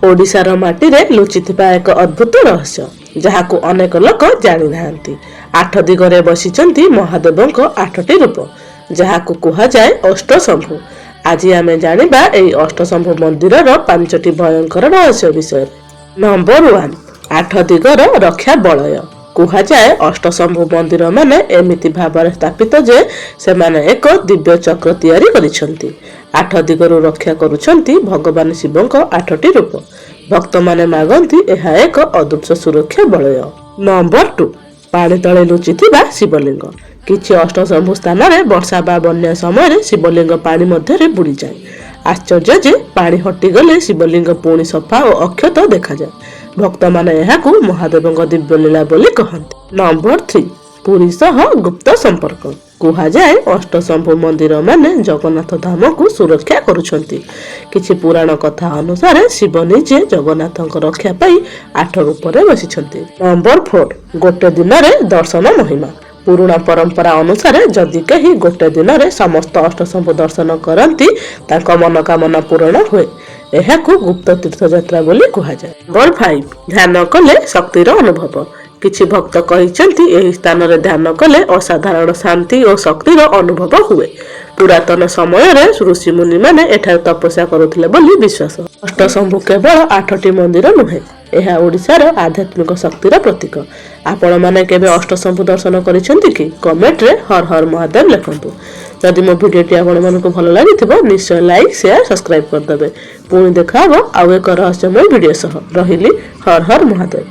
ଓଡ଼ିଶାର ମାଟିରେ ଲୁଚିଥିବା ଏକ ଅଦ୍ଭୁତ ରହସ୍ୟ, ଯାହାକୁ ଅନେକ ଲୋକ ଜାଣିନାହାନ୍ତି। ଆଠ ଦିଗରେ ବସିଛନ୍ତି ମହାଦେବଙ୍କ ଆଠଟି ରୂପ, ଯାହାକୁ କୁହାଯାଏ ଅଷ୍ଟଶମ୍ଭୁ। ଆଜି ଆମେ ଜାଣିବା ଏହି ଅଷ୍ଟଶମ୍ଭୁ ମନ୍ଦିରର ପାଞ୍ଚଟି ଭୟଙ୍କର ରହସ୍ୟ ବିଷୟରେ। ନମ୍ବର 1, ଆଠ ଦିଗର ରକ୍ଷା ବଳୟ। କୁହାଯାଏ, ଅଷ୍ଟଶମ୍ଭୁ ମନ୍ଦିର ମାନେ ଏମିତି ଭାବରେ ସ୍ଥାପିତ ଯେ ସେମାନେ ଏକ ଦିବ୍ୟ ଚକ୍ର ତିଆରି କରିଛନ୍ତି। ଆଠ ଦିଗରୁ ରକ୍ଷା କରୁଛନ୍ତି ଭଗବାନ ଶିବଙ୍କ ଆଠଟି ରୂପ। ଭକ୍ତମାନେ ମାନନ୍ତି, ଏହା ଏକ ଅଦୃଶ୍ୟ ସୁରକ୍ଷା ବଳୟ। ନମ୍ବର 2, ପାଣି ତଳେ ଲୁଚିଥିବା ଶିବଲିଙ୍ଗ। କିଛି ଅଷ୍ଟଶମ୍ଭୁ ସ୍ଥାନରେ ବର୍ଷା ବା ବନ୍ୟା ସମୟରେ ଶିବଲିଙ୍ଗ ପାଣି ମଧ୍ୟରେ ବୁଡ଼ିଯାଏ। ଆଶ୍ଚର୍ଯ୍ୟ ଯେ ପାଣି ହଟିଗଲେ ଶିବଲିଙ୍ଗ ପୁଣି ସଫା ଓ ଅକ୍ଷତ ଦେଖାଯାଏ। ଭକ୍ତମାନେ ଏହାକୁ ମହାଦେବଙ୍କ ଦିବ୍ୟଲୀଳା ବୋଲି କହନ୍ତି। ନମ୍ବର 3, ପୁରୀ ସହ ଗୁପ୍ତ ସମ୍ପର୍କ। କୁହାଯାଏ, ଅଷ୍ଟଶମ୍ଭୁ ମନ୍ଦିର ମାନେ ଜଗନ୍ନାଥ ଧାମକୁ ସୁରକ୍ଷା କରୁଛନ୍ତି। କିଛି ପୁରାଣ କଥା ଅନୁସାରେ ଶିବ ନିଜେ ଜଗନ୍ନାଥଙ୍କ ରକ୍ଷା ପାଇଁ ଆଠ ରୂପରେ ବସିଛନ୍ତି। ନମ୍ବର 4, ଗୋଟେ ଦିନରେ ଦର୍ଶନ ମହିମା। ପୁରୁଣା ପରମ୍ପରା ଅନୁସାରେ ଯଦି କେହି ଗୋଟେ ଦିନରେ ସମସ୍ତ ଅଷ୍ଟଶମ୍ଭୁ ଦର୍ଶନ କରନ୍ତି, ତାଙ୍କ ମନୋକାମନା ପୂରଣ ହୁଏ। ଏହାକୁ ଗୁପ୍ତ ତୀର୍ଥଯାତ୍ରା ବୋଲି କୁହାଯାଏ। ନମ୍ବର 5, ଧ୍ୟାନ କଲେ ଶକ୍ତିର ଅନୁଭବ। କିଛି ଭକ୍ତ କହିଛନ୍ତି, ଏହି ସ୍ଥାନରେ ଧ୍ୟାନ କଲେ ଅସାଧାରଣ ଶାନ୍ତି ଓ ଶକ୍ତିର ଅନୁଭବ ହୁଏ। ପୁରାତନ ସମୟରେ ଋଷିମୁନିମାନେ ଏଠାରେ ତପସ୍ୟା କରୁଥିଲେ ବୋଲି ବିଶ୍ୱାସ। ଅଷ୍ଟଶମ୍ଭୁ କେବଳ ଆଠଟି ମନ୍ଦିର ନୁହେଁ, ଏହା ଓଡ଼ିଶାର ଆଧ୍ୟାତ୍ମିକ ଶକ୍ତିର ପ୍ରତୀକ। ଆପଣମାନେ କେବେ ଅଷ୍ଟଶମ୍ଭୁ ଦର୍ଶନ କରିଛନ୍ତି କି? କମେଣ୍ଟରେ ହର ହର ମହାଦେବ ଲେଖନ୍ତୁ। ଯଦି ମୋ ଭିଡ଼ିଓଟି ଆପଣମାନଙ୍କୁ ଭଲ ଲାଗିଥିବ, ନିଶ୍ଚୟ ଲାଇକ୍, ସେୟାର, ସବସ୍କ୍ରାଇବ୍ କରିଦେବେ। ପୁଣି ଦେଖା ହେବ ଆଉ ଏକ ରହସ୍ୟମୟ ଭିଡ଼ିଓ ସହ। ରହିଲି, ହର ହର ମହାଦେବ।